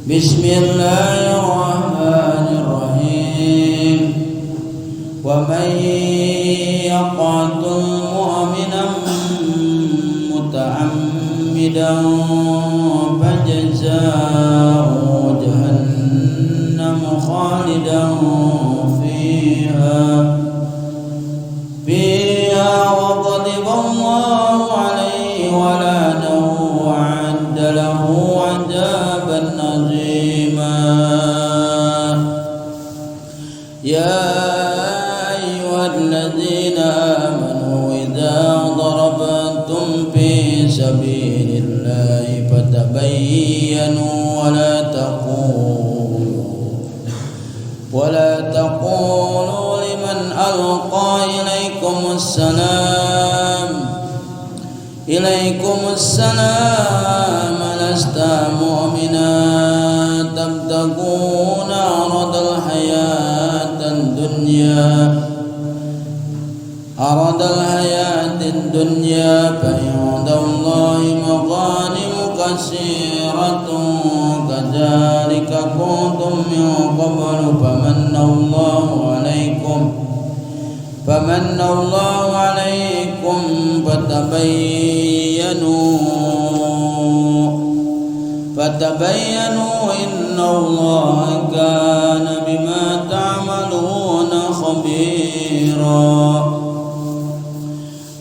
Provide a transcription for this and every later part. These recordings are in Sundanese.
Bismillahirrahmanirrahim. Wa man yaqtul mu'minan muta'ammidan fajaza'uhu jahannam khalidan fiha wa ghadiba Allahu 'alaihi wa la'anahu wa 'adda lahu 'adzaban 'azima. Ya ayyuhalladzina amanu idza darabtum fi sabilillahi fatabayyanu wa la taqulu liman alqa ilaikumus salam lasta mu'mina tabtaguna aradal hayatad dunya fa indallahi maghanimu katsiratun kadzalika kuntum min qablu famanna Allahu 'alaikum fatabayyanu innallaha kana bima ta'maluna khabira.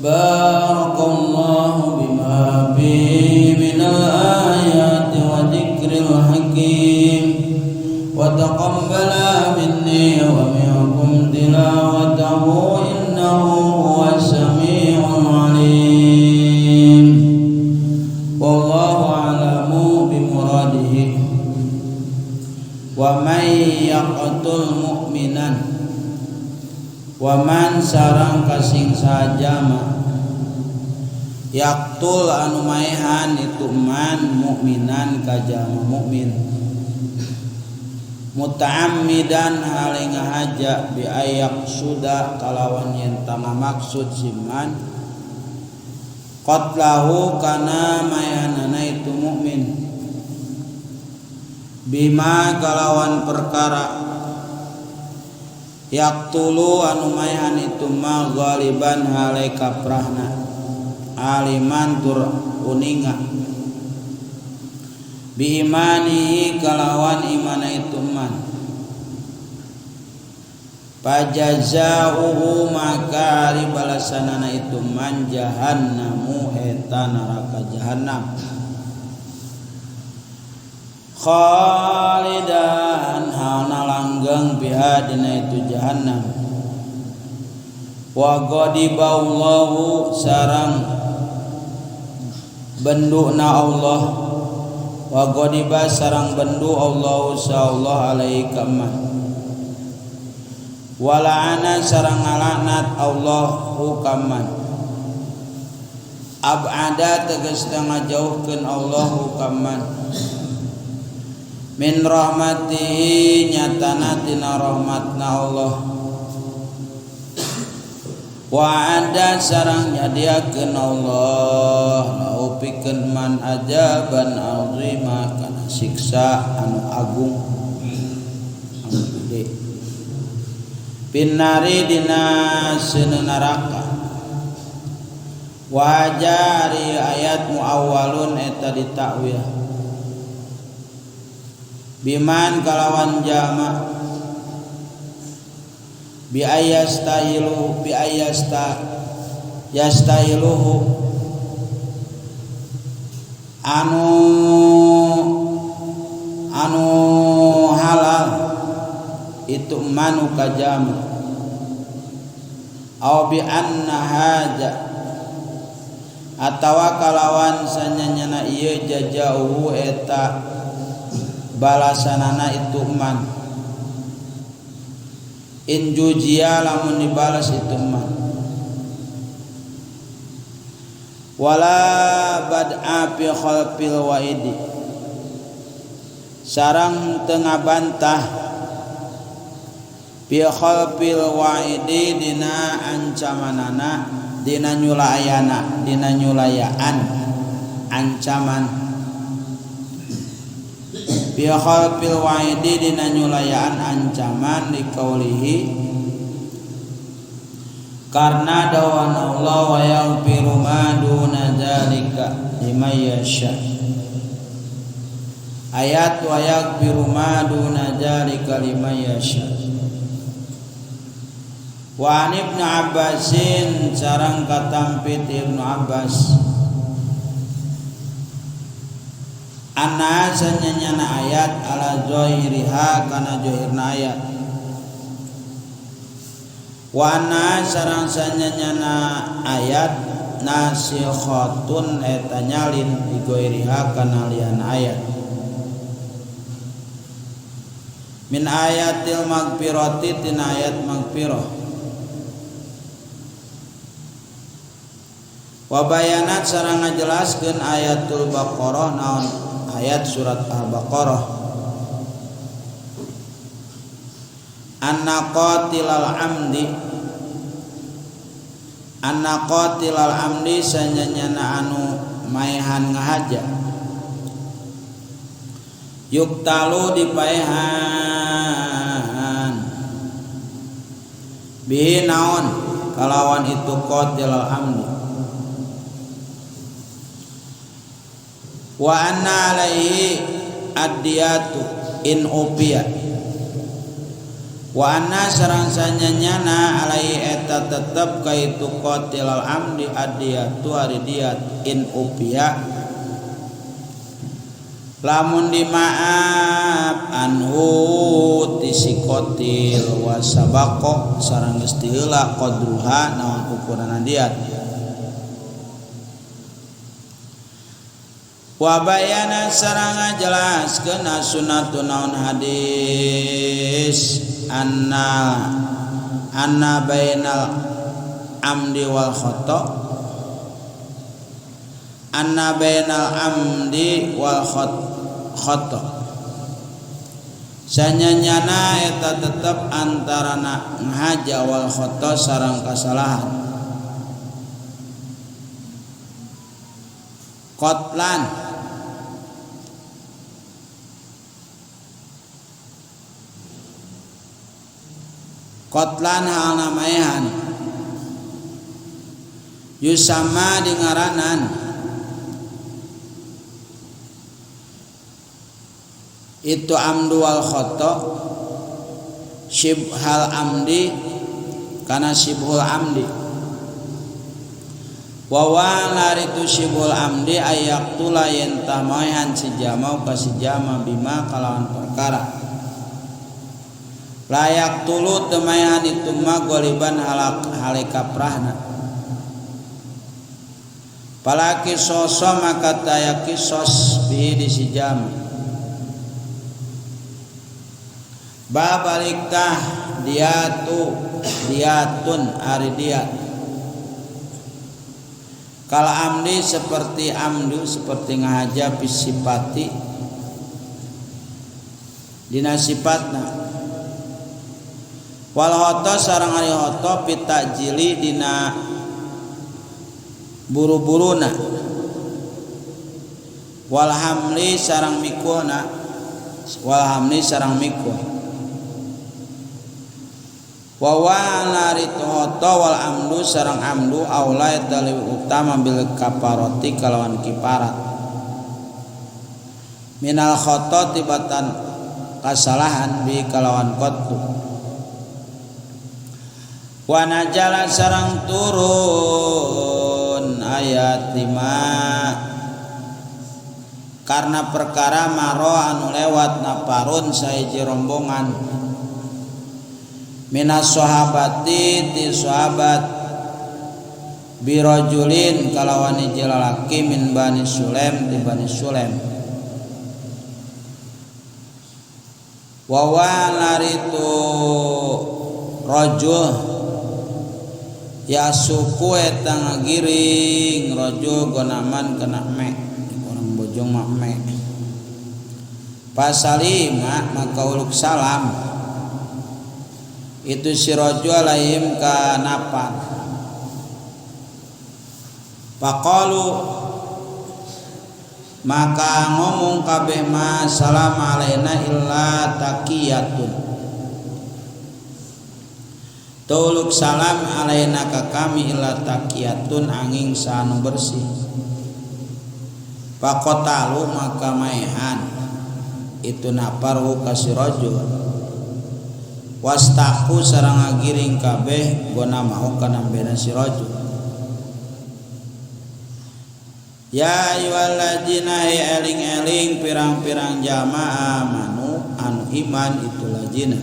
Barakallahu bima fihi minal ayati wa dzikril hakim wa taqabbala minni wa minkum tilawatahu innahu huwas samiul alim. Wallahu a'lamu bimuradihi. Wa man yaqtul mu'minan wa man sarang kasing sajama yaqtul anu maehan itu man mukminan kajama mukmin muta'ammidan hale ngahaja bi ayak suda kalawan yen tangah maksud siman qatlahu kana mayanana itu mukmin bima kalawan perkara yaqtulu anu mayan itu ma ghaliban hale kaprahna aliman tur uninga bi imanihi kalawan imana itu man pajazauhu maka ari balasanana itu man jahannamu eta neraka jahannam khalidan halna langgeng biha dina itu jahannam wa ghadiballahu sarang benduna Allah wa ghadiba sarang bendu Allahu sallallahu alaihi kaman wa la'ana sarang ngalaknat Allahu kaman abada tegas ngajauhkeun Allahu kaman min rahmatihi nyatana tina rahmatna Allah wa ada sarang nyadiakeun Allah lahu pikeun man ajaban azima kana siksa anu agung anu gede pinari dina seuneu neraka wa jari ayat muawwalun eta ditakwil biman kalawan jama bi ayastahilu bi ayasta yastahiluhu anu anu halal itu manu kajama au bi anna haja atawa kalawan sanyanyana ieu jajauhu eta balasanana itu man in jujia lamun dibalas itu man wala bad'a fi khalqil waidi sarang tengah bantah fi khalqil waidi dina ancamanana dina nyulayana dina nyulayaan ancaman. Bi khalfil wa'idi dina nyulayaan ancaman dikaulihi karena dawan Allah wa yaghfiru ma duna dzalika liman yasha. Ayat wa yaghfiru ma duna dzalika liman yasha. Wa an Ibnu Abbasin sareng katampit Ibnu Abbas anna sanyana ayat ala zahiriha kana zahirna ayat wa anna sareng sanyana ayat nasikhatun eta nyalin digoiriha kana lian ayat min ayatil magfirati tina ayat magfirah wa bayanat sareng ngajelaskeun ayatul Baqarah naon ayat surat Al-Baqarah anna qatilal amdi anna qatilal amdi sanyanyana anu maehan ngahaja yuktalu dipaehan bihi naon kalawan itu qatilal amdi wa anna alaihi addiyatu in upiya wa anna sareng sanyanyana alaihi eta tetep ka itu qatilal amdi addiyatu ari diat in upiya lamun dimaaf anhu ti si qatil wa sabaqa sareng geus diheula qadruha naon ukuranna diat wa bayana sareng ngajelaskeun sunnatu naon hadis anna anna bainal amdi wal khata anna bainal amdi wal khata sanyanyana eta tetep antarana ngahaja wal khata sareng kasalahan qatlan qatlan halna maehan yusama dingaranan itu amdu wal khata syibhal amdi kana syibhul amdi wa wa laritu syibhul amdi ayaqtula yen tamaehan si jama ka si jama bima kalawan perkara layak tulu temayan itu ma goliban halak haleka prahna palaki soso maka taya kisos bihi di si jama babaliktah diatu diatun ari diat kala amdi seperti amdu seperti ngahaja fisipati dina sifatna wal hoto sareng ari hoto pitakjili dina buru-buruna wal hamli sareng mikuna wal hamli sareng mikul wa walaritu hoto wal amdu sareng amdu aula eta leuwih utama bil kaparoti kalawan kiparat minal khoto tibatan kasalahan bi kalawan qatlu wa najala sareng turun ayat 5 karena perkara maro anu lewat naparun sahiji rombongan minas sahabati ti sahabat birajulin kalawan hiji lalaki min Bani Sulaim ti Bani Sulaim wa walaritu rajul ya suku eta ngagiring rajul gonaman kena me orang bojong mah me pasalima maka uluk salam itu si rajul alaihim ka napan faqalu Maka ngomong kabeh ma salam alaina illa taqiyatun. Tuluk salam alaina ka kami illa taqiyatun angin sanu bersih. Faqatalu maka maehan itu naparu kasirajul. Wastaku sareng ngagiring kabeh gona mau kana bena sirajul. Ya ayyuhalladzina eling-eling pirang-pirang jamaah manu anu iman itu lajina.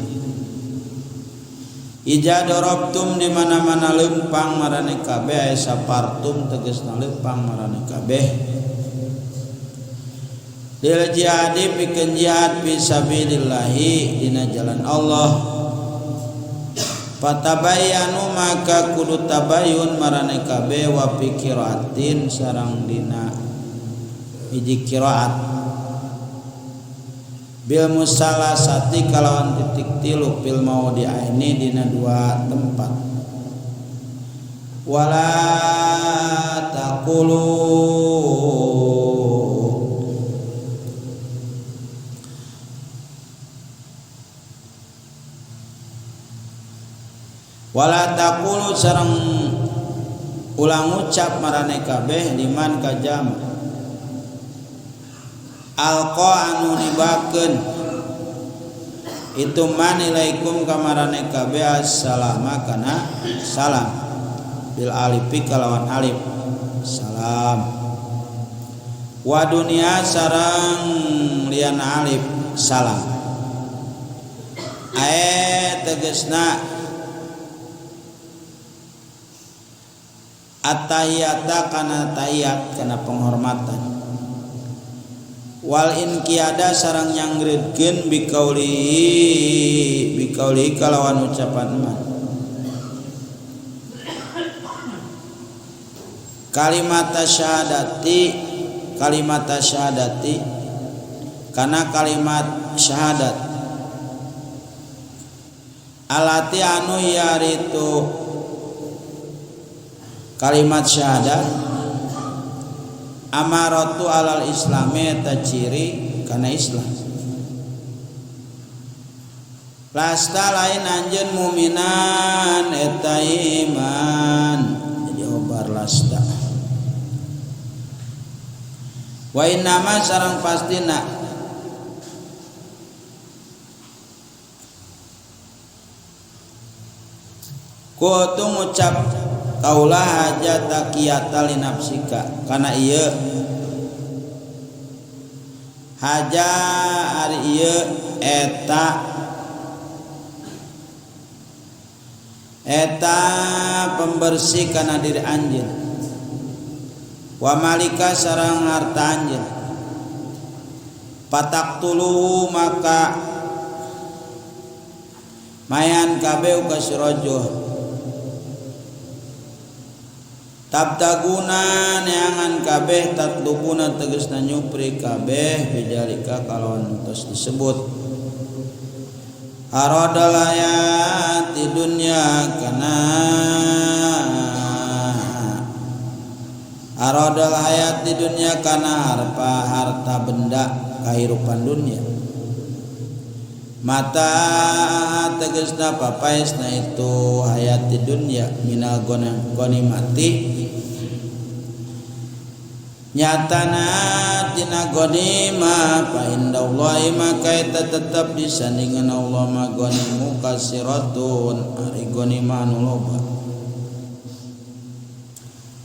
Ija dorobtum di mana-mana lempang marane kabeh sapartum tegasna lempang marane kabeh. Lil jihadi pikeun jihad fi sabilillahi dina jalan Allah. Fatabayyanu maka kudu tabayun marane kabeh wa fi qiraatin sareng dina hiji qiraat bil musalasati kalawan titik tilu fil maudhi'aini dina dua tempat. Wala taqulu wala taqulu sareng ulang ucap marane kabeh liman kajam alqa anu nibakeun itu man ilaikum kamarane kabeh assalama kana salam bil alifi kalawan alif salam wa dunya sareng lian alif salam ae tegasna at-tahiyata kana tahiyat kana penghormatan wal inqiyada sareng nyanggreudkeun bikauli bikauli kalawan ucapan man kalimat syahadati kana kalimat syahadat alati anu yaritu kalimat syahadat amaratu alal islami eta ciri kana Islam. Lasta lain anjeun muminan eta iman jadi obar lasta. Wa innama sareng pastina kutu ngucap kaulah haja taqiyata li nafsika kana ieu haja ari ieu eta eta pembersih kana diri anjeun wa malika sareng harta anjeun pataktulu maka mayan kabeh ka sirajuh tabtaguna neangan kabeh tatlubuna tegasna nyupri kabeh bijalika kalawan tos disebut aradal hayati dunya kana aradal hayati dunya kana harpa harta benda kahirupan dunia mata tegasna papaesna itu hayati dunya minal ghanimati nyatana tina ghanimah fa indallahi maka eta tetep disandingan Allah ma ghanimu kasiratun ari ghanimah anu loba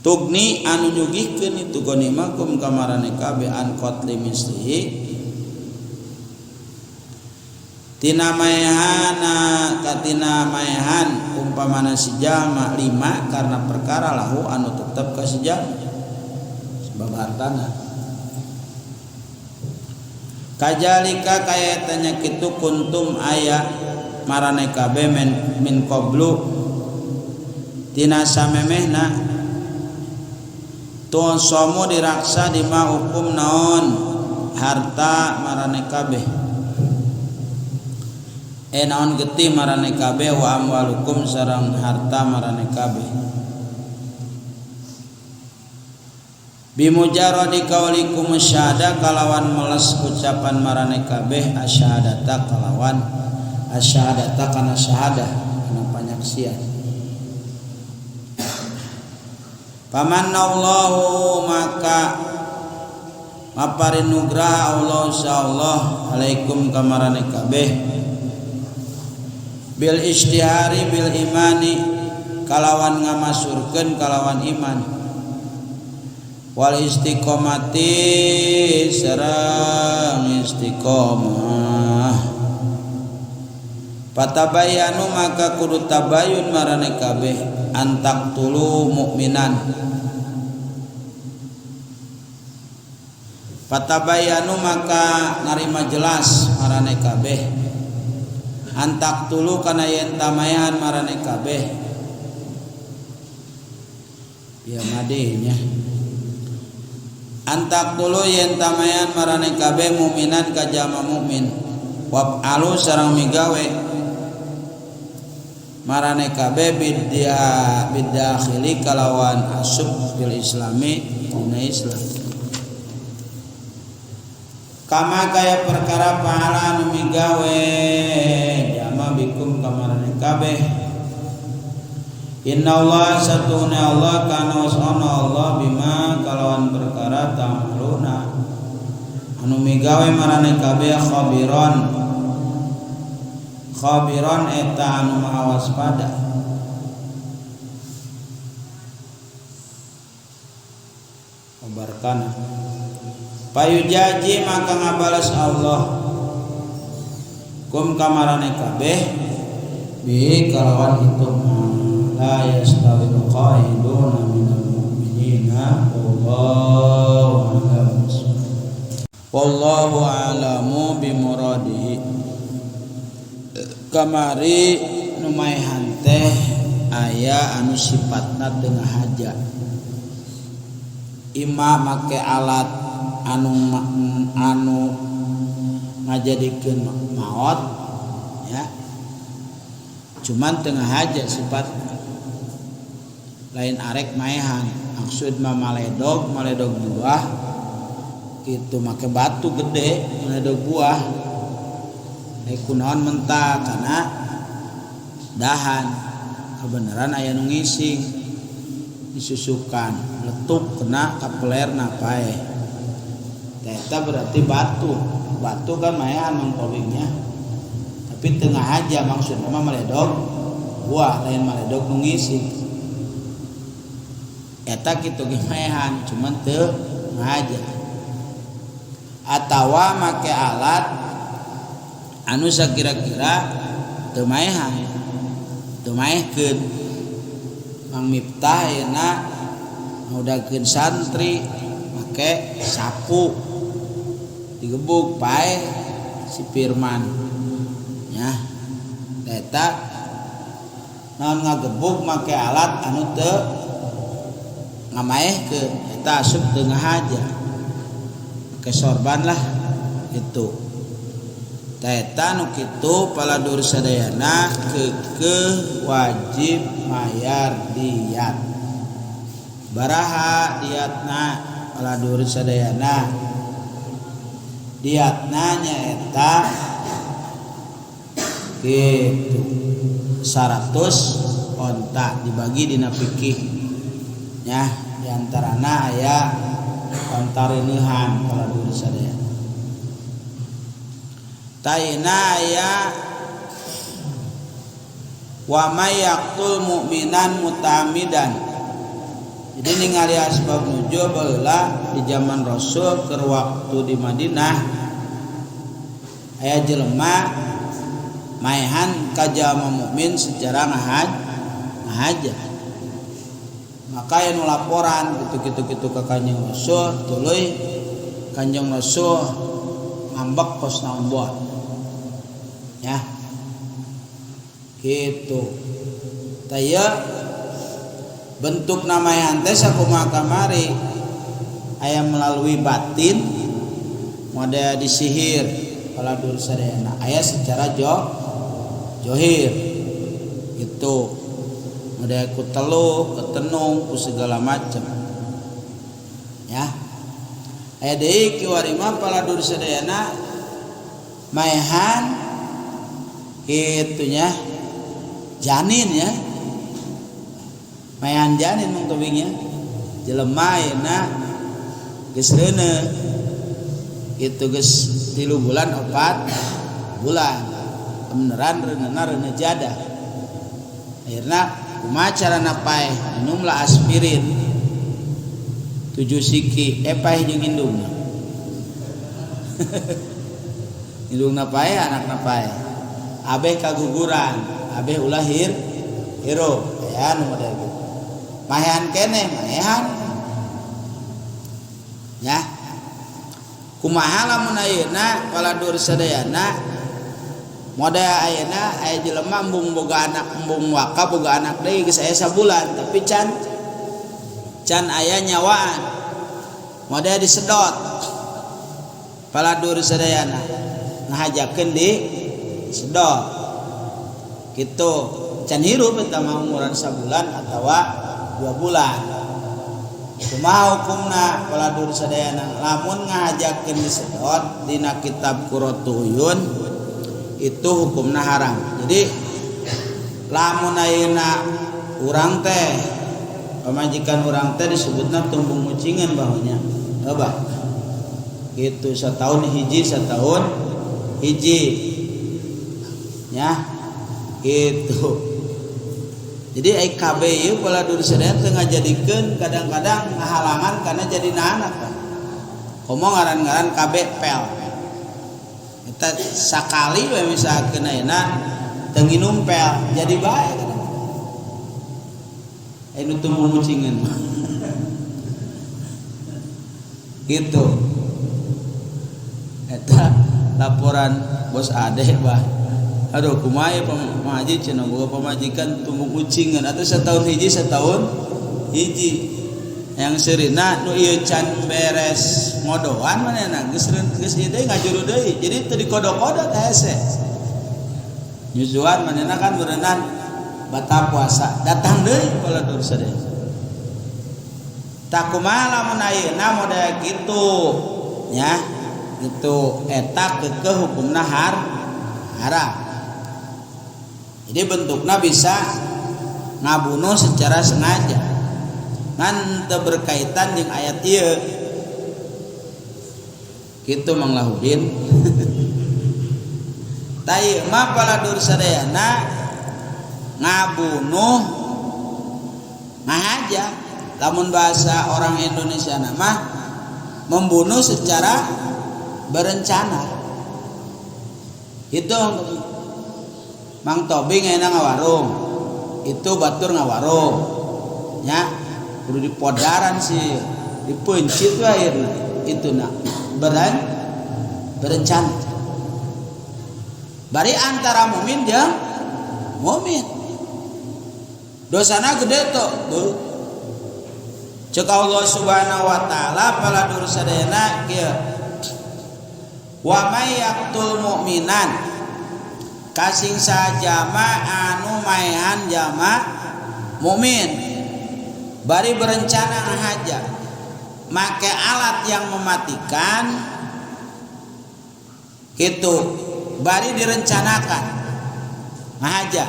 tugni anu nyugihkeun itu ghanimah kum kamarane kabeh an qatli mislihi tina maehana katina maehan umpamana si jalma lima karena perkara lahu anu tetep ka si jalma sebab hartana kajalika kaya tanya kitu kuntum aya marane kabeh min qablu tina samemehna tuan somo diraksa dima hukum naon harta marane kabeh naon getih marane kabeh wa amwalukum sareng harta marane kabeh. Bimujarradi kaulikum syahada kalawan meles ucapan marane kabeh asyhadata kalawan asyhadata kana syahadah kana panyaksian. Famanallahu maka maparin nugraha Allah insyaallah alaikum kamarane kabeh bil ishtihari bil imani kalawan ngamasurkeun kalawan iman wal istiqomati sareng istiqomah. Patabayanu maka kudu tabayun marane kabeh antak tulu mukminan. Patabayanu maka narima jelas marane kabeh antak tulu kana yen tamayan marane kabeh ya madenya antak tulu yen tamayan marane kabeh mukminan ka jama mukmin wab alu sareng migawe marane kabeh bidya bidakhili kalawan asub bil islami dina Islam kama kaya perkara pahala anu migawe jama bikum kamarane kabeh. Inna Allah satuna Allah kana wasana Allah bima kalawan perkara ta'maluna anu migawe marane kabeh khabiron khabiron eta anu maha waspada. Obarkana payujaji maka ngabalas Allah kum kamarane kabeh bi kalawan itu la yastawil qa'iduna minal mu'minina wallahu a'lam wallahu a'lamu bimuradihi. Kamari nu maehan teh aya anu sifatna teu ngahaja ima make alat anu ngajadikeun maot ya cuman teu ngahaja sifat lain arek maehan maksud mah maledog buah kitu make batu gede maledog buah rek kunaon mentah kana dahan kebenaran aya nu ngising disusukan letuk kena kapelerna paeh eta berarti batu kan maehan mangkowingnya tapi tengah aja maksudna mah maledog buah lain maledog nu ngising eta kitu ge maehan cuman teu ngaja atawa make alat anu sakira-kira teu maehan teu maehkeun. Mang Miftah ayeuna ngudakeun santri make sapu digebuk paeh si Firman ya eta naon ngagebuk make alat anu teu ngamaehkeun eta asup teu ngahaja make sorban lah itu. Eta nu kitu paladur sadayana keukeuh wajib mayar diat. Baraha diatna paladur sadayana. Diatna nyaeta kitu 100 onta dibagi dina fikih nya diantarana aya onta reuneuhan paladur sadayana. Taina aya wa may yaqtul mu'minan muta'ammidan. Jadi ningali asbab nuzul baheula di zaman Rasul keur waktu di Madinah aya jelema maehan ka jalma mukmin secara ngahaja. Maka anu laporan kitu-kitu ka Kanjeng Rasul tuluy Kanjeng Rasul ngambek kos naon buah. Ya. Gitu. Taya bentuk namayan teh sakumaha kamari aya melalui batin mode disihir paladur sadayana aya secara johir gitu mode ku teluh ketenung ku segala macam ya. Aya deui kiwari mah paladur sadayana maehan kitu nya janin ya. Maehan janin mung tobingnya. Jelema ayeuna geus reuneuh. Kitu geus 3 bulan 4 bulan. Beneran reuneuhna reuneuh jadah. Akhirna kumaha carana paeh minumlah aspirin 7 siki paeh jeung indungna. Indungna paeh anakna paeh. Abeh kaguguran, abeh ulah hirup aya nu model kitu. Maehan keneh maehan. Ya. Kumaha lamun ayeuna paladur sadayana model ayeuna aya jelema embung boga anak embung waka boga anak deui geus aya sabulan tapi can aya nyawaan. Model disedot paladur sadayana ngahajakeun di sedot kitu can hirup eta mah umuran sabulan atawa 2 bulan. Kumaha hukumna paladur sadayana lamun ngahajakeun disedot dina kitab Qurratul Uyun itu hukumna haram. Jadi lamun ayeuna urang teh pamajikan urang teh disebutna tumbung ucingan bahwanya. Heuh gitu setahun hiji setahun hiji. Ya gitu. Jadi ai KB ieu paladur sadaya teu ngajadikeun kadang-kadang ngahalangan karena jadi anak kan. Komo ngaran-ngaran KB pel. Eta sakali we misalkeun ayeuna teu nginum pel jadi bae kadang. Anu tumbuh ucingan. Gitu. Eta laporan bos Ade bah. Aduh kumaha ya pamaji cenah boga pamajikan tumbuh ucingan atau setahun hiji setahun hiji. Yang seurina nu ieu can beres ngodoan manehna geus geus ieu deui ngajuru deui. Jadi teu dikodo-kodo teh hese. Nyusuan manehna kan berenang batal puasa datang deui paladur sadaya. Tak kumaha lamun ayeuna model kitu nya gitu eta kekeh hukumna haram. Jadi bentukna bisa ngabunuh secara sengaja ngan teu berkaitan jeung ayat ieu. Kitu Mang Lahudin. Tah ieu mah paladur sadayana ngabunuh ngahaja. Lamun bahasa orang Indonesia nama membunuh secara berencana. Itu Mang Tobing ayeuna ngawarung. Itu batur ngawarung. Nya kudu dipodaran sih, dipencit we akhirna. Itu na berencana. Bari antara mukmin jeung mukmin. Dosana gede tuh. Cek Allah Subhanahu wa taala paladur sadayana kieu. Wa may yaqtul mu'minan kasing sajama anu maehan jama mukmin bari berencana ngahaja make alat yang mematikan gitu bari direncanakan ngahaja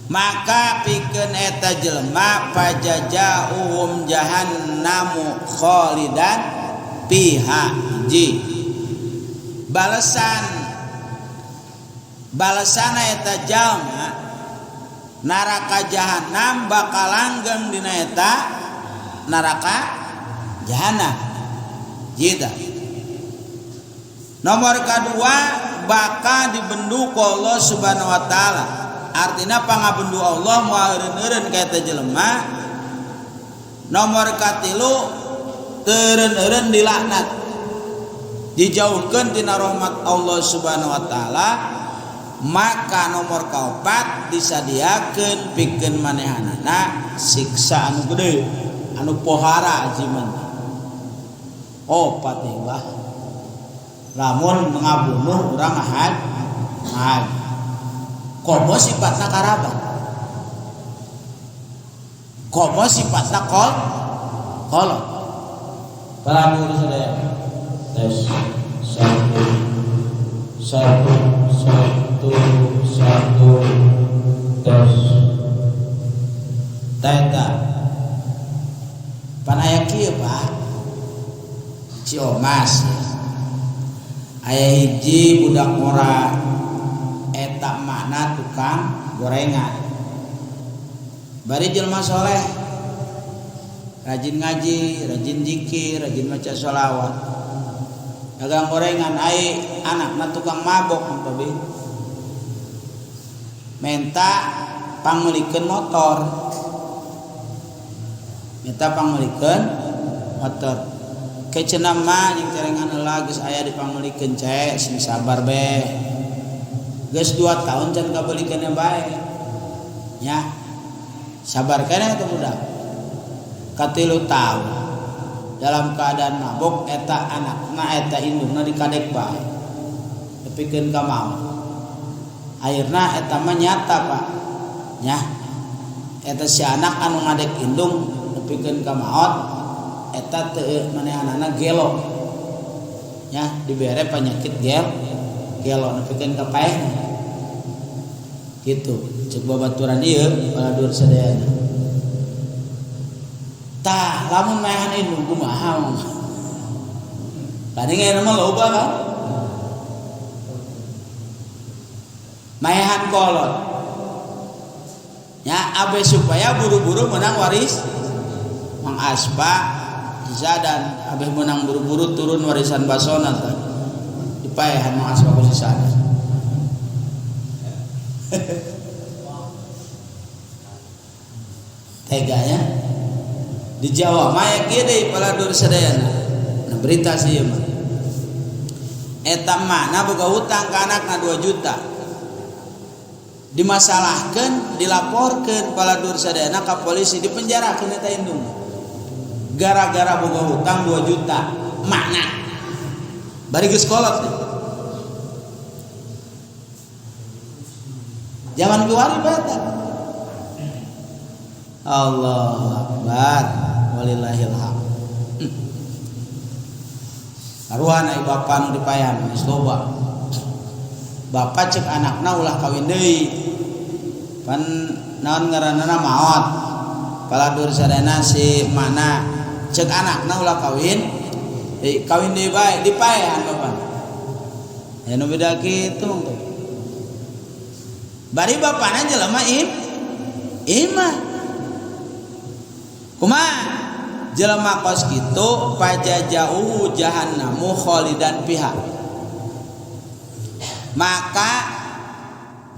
maka pikeun eta jelema pajajauhum jahannamu khalidan fiha ji balasan eta jalma neraka jahanam bakal langgeng dina eta neraka jahanam. Jita. Nomor kedua bakal dibendu ku Allah Subhanahu wa taala. Artina pangabendu Allah moal eureun-eureun ka eta jelema. Nomor katilu teureun-eureun dilaknat. Dijauhkeun tina rahmat Allah Subhanahu wa taala. Maka nomor kaopat disadiakeun pikeun manehanana siksa anu gede anu pohara ajiman. Opat ieu bah. Lamun ngabunuh urang ahad ahad. Komo sifatna karabat. Komo sifatna kolot. Palanur sadaya. Tes 1 1 1 1 tes. Teta. Pan aya kieu Pak. Ciomas. Aya hiji budak ngora eta makna tukang gorengan. Bari jelema soleh, rajin ngaji, rajin zikir, rajin maca sholawat. Dagang gorengan ai anakna tukang mabok babe. Menta pangmeulikeun motor. Minta pangmeulikeun motor. Kecenah mah jeung cerengan heula geus aya dipangmeulikeun cek sing sabar be. Geus 2 tahun can kabeulikeun bae. Nya. Sabar keneh teh budak. Katilu tahun dalam keadaan mabok eta anakna eta indungna dikadek bae. Nepikeun ka maot. Akhirna eta mah nyata Pak. Nya. Eta si anak anu ngadek indung nepikeun ka maot eta teu manehanana gelo. Nya dibere penyakit gelo nepikeun ka paehna. Gitu cek babaturan ieu baladur sadayana. Tah lamun maehan indung kumaha mah. Tadi ngeuna mah loba kan. Maehan kolot. Ya abe supaya buru-buru menang waris Mang Aspa Zadan abe menang buru-buru turun warisan basona tah. Dipaehan Mang Aspa ku sisana. Teganya di Jawa mah aya kieu deui paladur sadayana. Nah berita sih ieu mah. Eta mana boga hutang ka anakna 2 juta. Dimasalahkeun, dilaporkeun paladur sadayana ka polisi, dipenjarakeun eta indung. Gara-gara boga hutang 2 juta. Makna. Bari geus kolot nih. Zaman kiwari bae eta. Allahu Akbar walillahil hamd. Karuhan ai bapa nu dipayan geus loba. Bapa cek anakna ulah kawin deui. Pan naon ngaranna maot. Paladur sadayana si mana cek anakna ulah kawin, kawin deui bae dipaehan bapa. Aya nu beda kitu mah tuh. Bari bapana jelema imah. Kumaha jelema kos kitu pajajauhu jahannamu khalidan fiha. Maka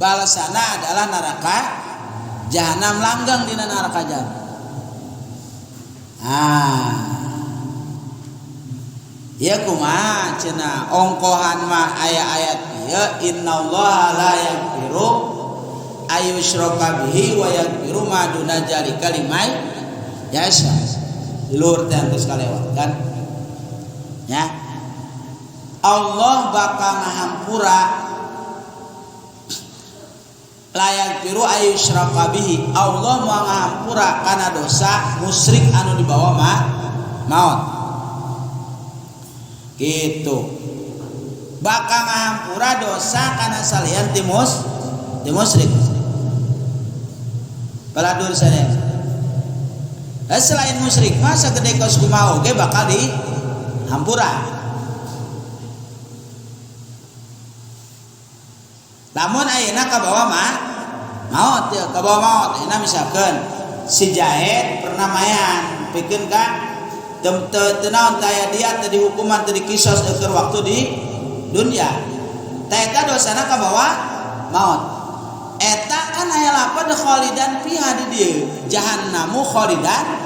balasana adalah neraka jahanam, langgang dina neraka jahanam. Ah. Ya kumaha cenah ongkohan mah aya ayat ieu innallaha la yaghfiru ayyushraka bihi wa yaghfiru ma duna dzalika liman yasha. Di luhur teh geus kalewat kan. Ya. Allah bakal ngahampura la yaghfiru ayyushraka bihi. Allah moal ngahampura kana dosa musyrik anu dibawa mah maot. Gitu. Bakal ngahampura dosa kana salian ti musyrik. Baladur sadaya. Selain musyrik mah sagede kos kumaha oge bakal dihampura. Lamun ayeuna kabawa mah maot ya, kabawa maot ayeuna misalkeun si Jahed pernah mayan pikeun ka teu naon taya dia teu dihukuman teu dikisos keur waktu di dunia. Tah eta dosana kabawa maot. Eta kan aya lapad khalidan fiha di dieu. Jahannamu khalidan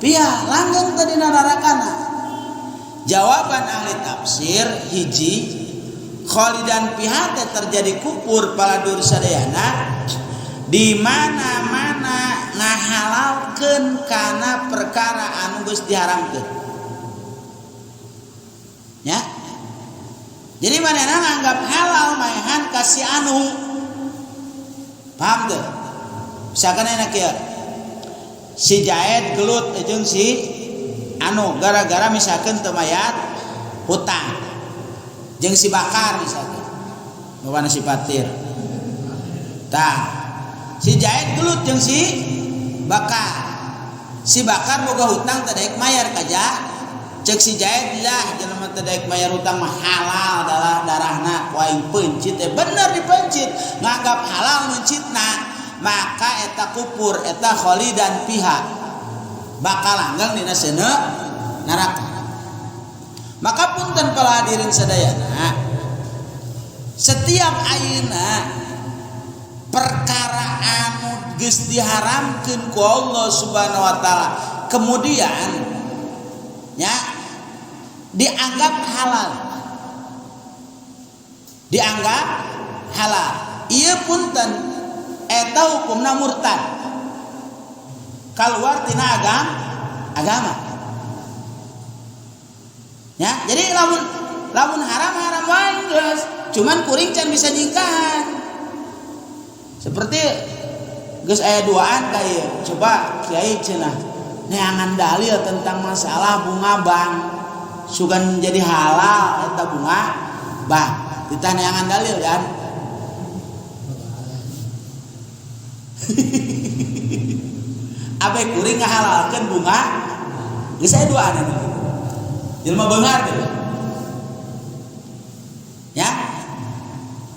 fiha langgeng teh dina narakana. Jawaban ahli tafsir hiji khalidan fiha teh terjadi kufur paladur sadayana di mana-mana ngahalalkeun kana perkara anu geus diharamkeun. Ya. Jadi manehna nganggap halal maehan ka si anu. Paham tuh? Misalkan enak ya. Si Jaed gelut jeung si anu gara-gara misalkan teu mayar hutang jeung si Bakar misalkan bawana si Patir tah si Jaid gelut jeung si Bakar, si Bakar boga hutang teu daek mayar ka cek si Jaid lah jelema teu daek mayar hutang mah halal darahna ku aing pencit teh bener dipencit nganggap halal mencitna maka eta kupur eta khalidan fiha bakal langgeng dina seuneu neraka. Maka punten para hadirin sadayana, setiap ayeuna perkara anu geus diharamkeun ku Allah Subhanahu wa taala kemudian ya dianggap halal, dianggap halal ieu punten eta hukumna murtad keluar tina agama ya. Jadi lamun haram haram wae geus, cuman kuring can bisa nyingkahan seperti geus aya duaan ka ieu coba kiai cenah neangan dalil tentang masalah bunga bank sugan jadi halal eta bunga bank ditah neangan dalil kan. Abe kuring ngahalalkeun bunga geus aya duaan anu jelema beunghar teh ya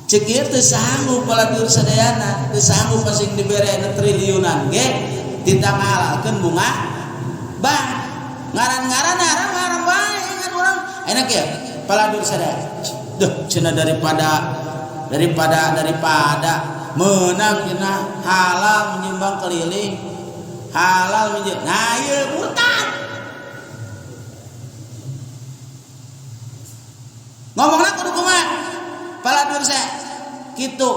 cek ieu teu sanggup palatur sadayana teu sanggup asing dibere triliunan ge titah ngahalalkeun bunga bank ngaran-ngaran haram-haram wae ngan urang enak ya paladur sadaya duh cenah daripada menang cenah halal menyumbang keliling halal menje nah ieu murtad ngomongna kudu kumaha paladur saya kitu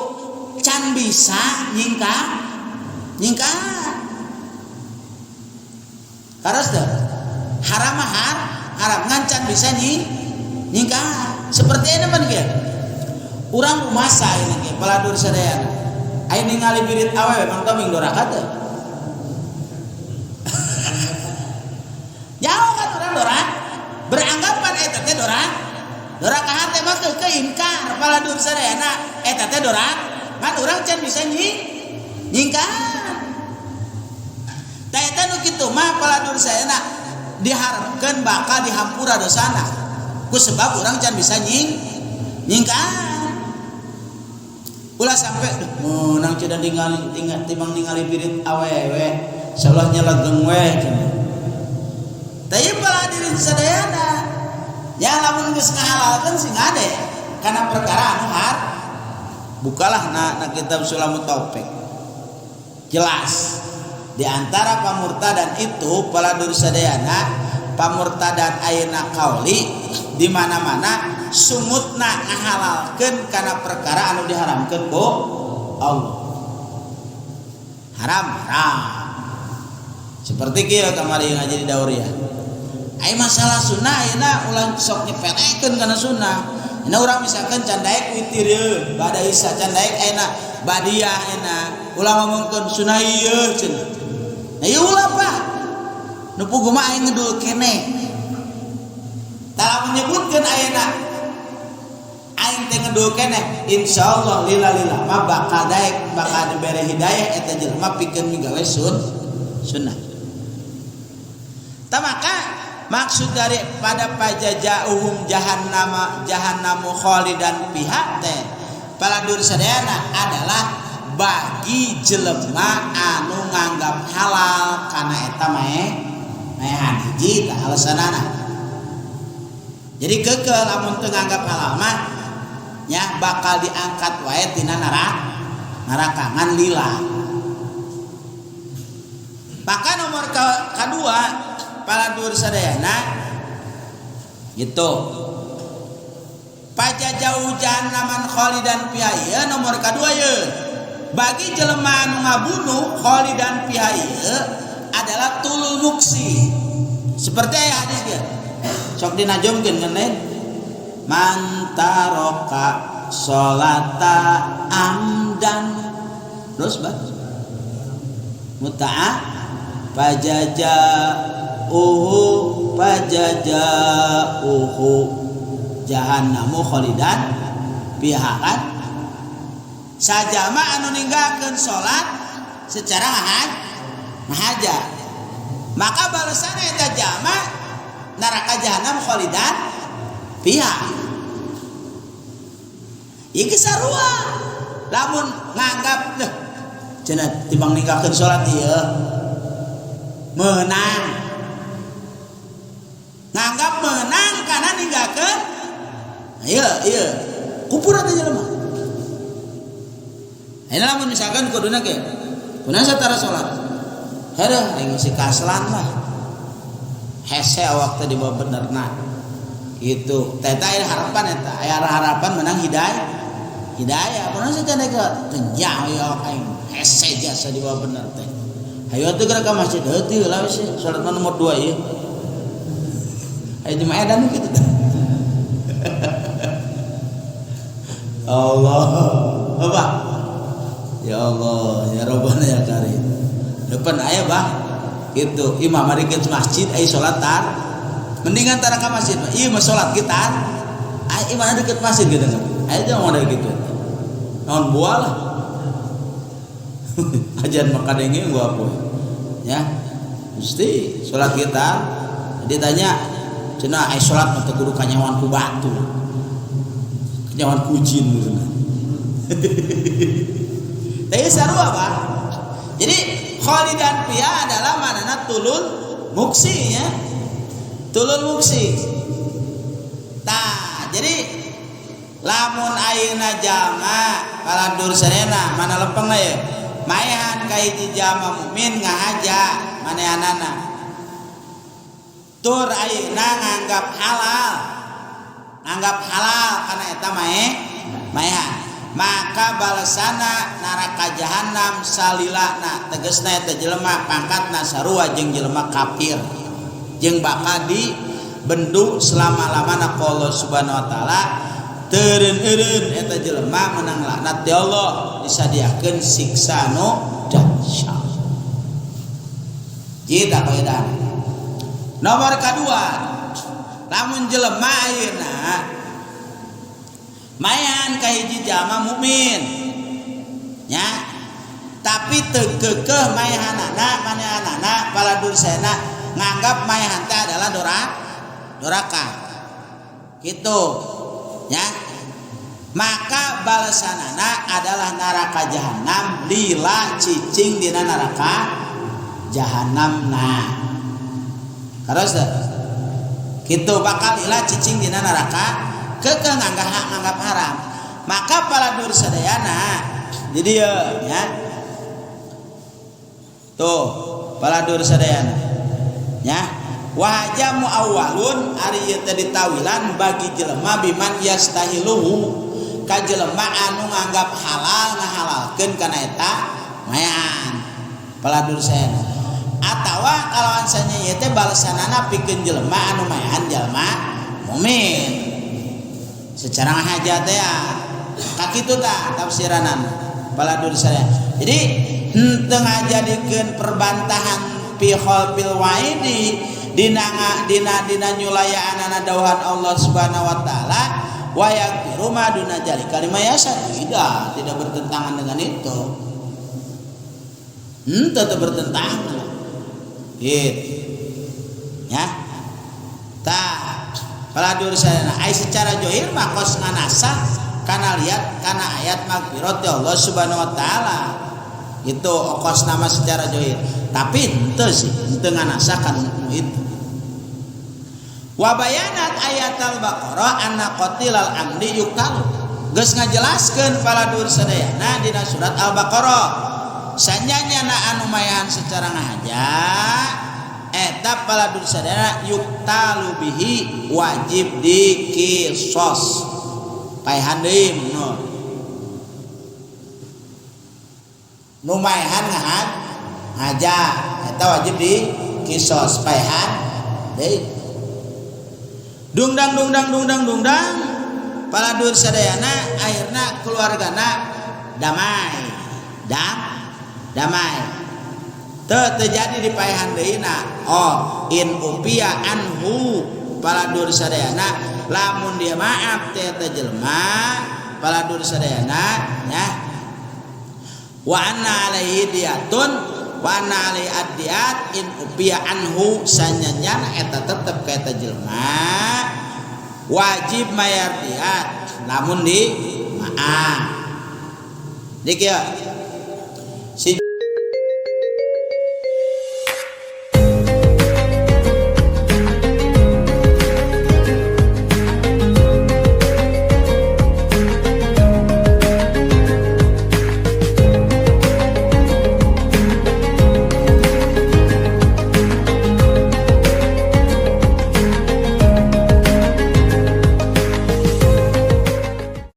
can bisa nyingkah karos teu haram haram ngan can bisa nyingkah seperti ini pan kieu urang rumasa ayeuna ge paladur sadayana aya ningali birit awewe mang toming doraka teu jauh kan urang dorak beranggapan eta teh dorak doraka hate mah teu ingkar paladur sadayana eta teh dorak ngan urang can bisa nyingkah tah eta nu kitu mah paladur sadayana diharapkeun bakal dihampura dosana ku sebab urang can bisa nyingkah. Ulah sampai meunang cenah ningali timbang ningali birit awewe salah nyelegeng we cenah. Tah ieu para hadirin sadayana ya lamun geus ngahalalkeun sing ade kana perkara anu har bukalah na kitab Sulamut Taufik jelas di antara pamurtadan itu paladur sadayana pamurtadan ayeuna kauli di mana-mana sungutna ngahalalkeun kana perkara anu diharamkeun ku Allah. Haram haram. Seperti kieu kamari ngaji di dauriah. Ai masalah sunnah ayeuna ulah sok nyepelekeun kana sunnah. Ayeuna urang misalkan can daek witir ye, bada isya can daek ayeuna badiah ayeuna ulah ngomongkeun sunnah ieu cenah. Nah ieu ulah Pak. Nu puguh mah aing ngedul keneh. Tah menyebutkeun ayeuna aing teh ngedul keneh insyaallah lila-lila mah bakal daek bakal dibere hidayah eta jelema pikeun migawe sunnah. Tah maka maksud daripada pajajauhum jahannama jahannamu khalidan fiha teh paladur sadayana adalah bagi jelema anu nganggap halal kana eta maehan hiji tah alasanana. Jadi kekeh lamun teu nganggap halal mah nya bakal diangkat wae tina neraka ngan lila. Maka nomor kedua paladur sadayana gitu. Pajajauh jahannaman khalidan fiha ieu nomor kadua ieu. Bagi jelema anu ngabunuh khalidan fiha ieu adalah tulul muksi. Seperti aya hadis ge. Sok dinajumkeun ngeun man taraka sholata amdan terus bah muta'a pajaja Fajazaohu fajazaohu jahannamu khalidan fiha kan. Sajama anu ninggalkeun salat secara ngahaja maka balasanna eta jama neraka jahanam khalidan fiha. Ieu sarua lamun nganggap deh cenah timbang ninggalkeun salat ieu meunang, nganggap meunang kana ninggalkeun ieu ieu kupur teh jelema. Ini lamun misalkan kuduna ge kunaon satara salat heuh aing si kaslan lah hese awak teh dibawa benerna gitu. Teh eta aya harapan eta aya harapan menang hidayah hidayah kunaon saja ke teu nyaho ieu awak aing hese jasa dibawa bener teh. Hayo atuh geura ka masjid heuti heula we salat mah nomor 2 ieu. Hayo jemaah edan kitu teh. Allah apa? Ya Allah, ya Rabbana ya Karim. Depan aya bah gitu. Imam mari ke masjid ai salat tar. Mendingan tara ka masjid mah. Ieu mah salat kita. Ai imah deket masjid gitu kan. Aya teh model gitu. Naon buah lah. Ajan maka denge gua apa. Ya. Mesti salat kita. Ditanya cenah ai salat mah teu kudu kanyawan ku batu. Kanyawan ku jin gitu. Tapi sarua bah. Jadi khalidan fiha adalah manana tulul muksi ya. Tulul muksi. Tah, jadi lamun ayeuna jalma kaladur sarena mana lempeng ye. Maehan ka hiji jalma mukmin ngahaja manehanana. Tur ayeuna nganggap halal. Nganggap halal kana eta maehan. Maka balesana neraka jahanam salilana tegesna eta jelema pangkatna sarua jeung jelema kafir jeung bakal dibendu selama-lamana ku Allah Subhanahu wa taala. Teureun-eureun eta jelema menang laknat di Allah disadiakeun siksa nu dahsyat. Jita kaedah. Nomor kadua, lamun jelema ayeuna mayan ka hiji jalma mukmin nya tapi teu keukeuh maehanana manehanana paladursena nganggap maehan teh adalah doraka gitu nya maka balasanana adalah neraka jahanam lila cicing dina neraka jahanamna terus kitu bakal lila cicing dina neraka kekeh nganggap haram maka paladur sadayana jadi ya, ya tuh paladur sadayana ya wahaja muawwalun ari ieu teh ditawilan bagi jelema biman yastahiluhu ka jelema anu nganggap halal ngahalalkeun kana eta mayan paladur sadayana atawa kalawan sanya ieu teh balesanana pikeun jelema anu mayan jelema mukmin secara ngahaja teh ya kakitu tah tafsiranan paladur sadaya. Jadi henteu ngajadikeun perbantahan fi khalfil waidi dina dina dina nyulayaanana dawuhan Allah Subhanahu wa taala wa yaghfiru ma duna dzalika liman yasha. Tidak bertentangan dengan itu. Tetap bertentangan. Gitu. Ya. Tah paladur sadaya ai secara johir mah kos nganasah kana lihat kana ayat magfirat ya Allah Subhanahu wa taala. Itu okos nama secara johir. Tapi henteu sih, henteu nganasah kan itu. Wa bayanat ayat al-Baqarah anna qatilal amdi yuqtal. Geus ngajelaskeun paladur sadayana dina surat Al-Baqarah. Sanyanyana anu mayahan secara ngahaja eta paladur sadayana yuktalu bihi wajib dikisos. Paehan deui nu. Nu maehan ngahaja eta wajib dikisos paehan deui. Dungdang dungdang dungdang dungdang paladur sadayana akhirna keluargana damai. Damai. Teu terjadi di paehan deui na. Oh, in ufiya anhu paladur sadayana, lamun dia maaf teh eta jelema paladur sadayana nya, wa anna alaihi diyatun wa anna alaihi ad-diyat in ufiya anhu, sanyanyana eta tetep ka eta jelema wajib mayar diat lamun di maaf. Jadi kieu si